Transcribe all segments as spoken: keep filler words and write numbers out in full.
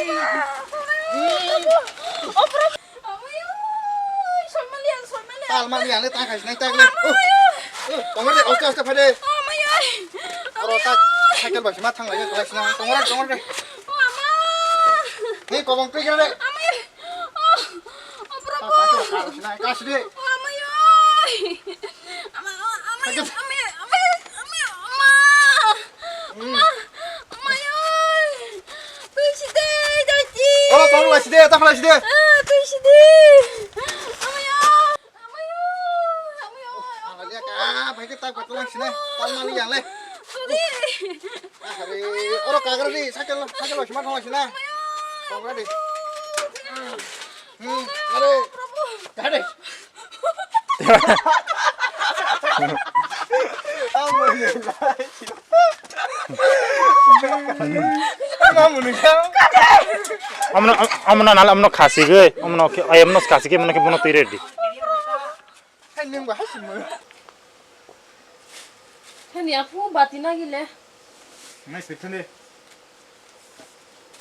Amayo, soimaliya, soimaliya. Tal mani ang le ta khai sinai ta le. Amayo. Tongor de, oste oste phai de. Amayo. Oro ta cycle bai sima thang lai, lai sina. Tongor de, tongor de. Ama. Ni kobong pe gele. Amayo. Oh, oh, Prabhu. Ta, ta, ta, ta, sina, kasi de. Amayo. Ama, ama, ama, ama, ama, ama. Hmm. Ama, ama, oi. Twi sidi, dai sidi. Oro tong lai sidi, ta lai sidi. Ah, twi sidi. Amayo, amayo, amayo. Ang liya ka, bai ke tak betul sini. Tang mani yang le. Sorry. Are, oro kagra di, sakal, sakal sima thong sini. Amayo. Kagra di. Hmm, are. Prabhu. Kare. Amno, amno nal, amno khasi ge, amno ke, ay amno khasi ge, amno ke bono twi ready. Hai nung ba hai simo. Hani apu bati na gile. Nai pithane.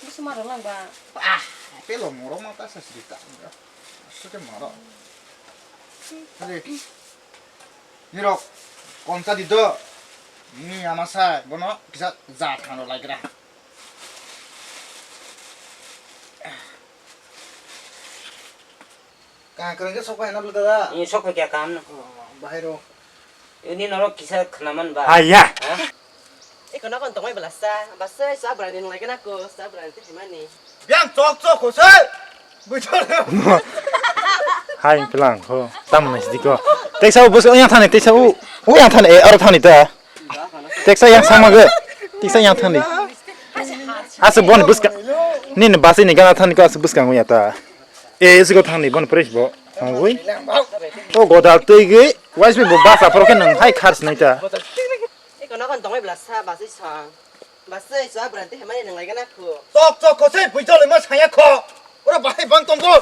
Bisi maro lang ba. Ah, pelo moro ma ta sa sri ta. Suke moro. Are. Nirok, konta di do. Ni ama sa, bono kisa ja thano lagira. Ka kwrwngkhe sok phai na bwlwda da? Ni sok phai kya kam no? Oh, bahai ro. Ini norok kisa khnaman ba? Haiya. Ha? Eko nokon tongoi bwlasa, bwsai sa bwrani nung laikhe nako, sa bwrani tei himani. Yang chok chok kho se. Buchor. Hai pelang kho. Tam nai sidi ko. Teksa u bus yang thani, teksa u. U yang thani, eh, aro thani ta. Teksa yang sama ge. Teksa yang thani. Asa bon bus ka. Ni ni basi ni gana thani ko asa bus ka nguya ta. E, isi ko thangni, bon, fresh bo. Thangwi. O godal twi gwi, wais bo basa phoro khe nang hai khars nai ta. Eko nokon tongoi bwlasa, basi sang. Basi sa bwrani tei himani nung laikhe nako. Chok chok kho se, buchor le ma saya kho. Ora bahai bang tong kho.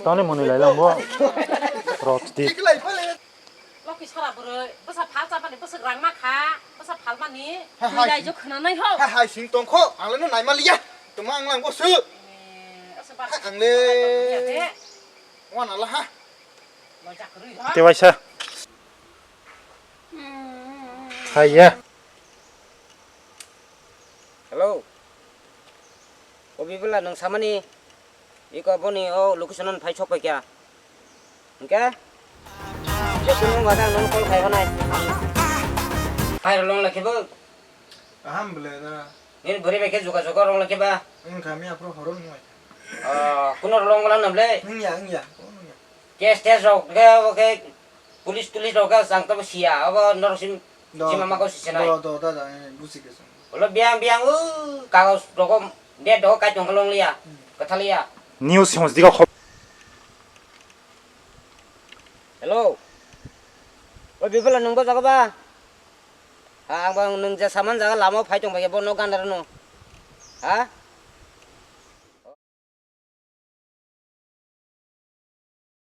Tani moni lai lang bo. Rot di. Loki sara bwrwi, bwsa phal chapani bwswk rang ma kha, bwsa phalmani. Ha, hai. Rai jo khna nai ho. Ha, hai sing tong kho, ang le no nai ma liya. Tuma ang lang bo su. Eh, asa ba. Ha, ang le. Ya de. Wana la ha. Lo jak rwi ha. Te waisa. Haiya. Hello. O bibila nung samani iko boni o location on phai sok pai kya? Hingke? Location on wada nung call khai honai. Phai rong lagi bo. Aham bele da. Nini buri bai khe juga juga rong lagi ba. Wng kha mi aphuru horo nung lai. Ah, kuno rong wala nam le. Wng ya, wng ya. Kuno wng ya. Case test rok khe, oke, police, police rok khe chang tamo siya, abo norok sim, do, sim ama ko sisena. Do, do, da, da, eh, busi khe chang. Olo biang, biang, uh, kagos rok, date rok kai tong khe long liya, hmm, kwthaliya. News hong sidi ko khop. Hello. Oi, bibela nung bo jaga ba? Ha, ang bang nung je saman jaga lama phai tong bai bo no gandar no. Ha?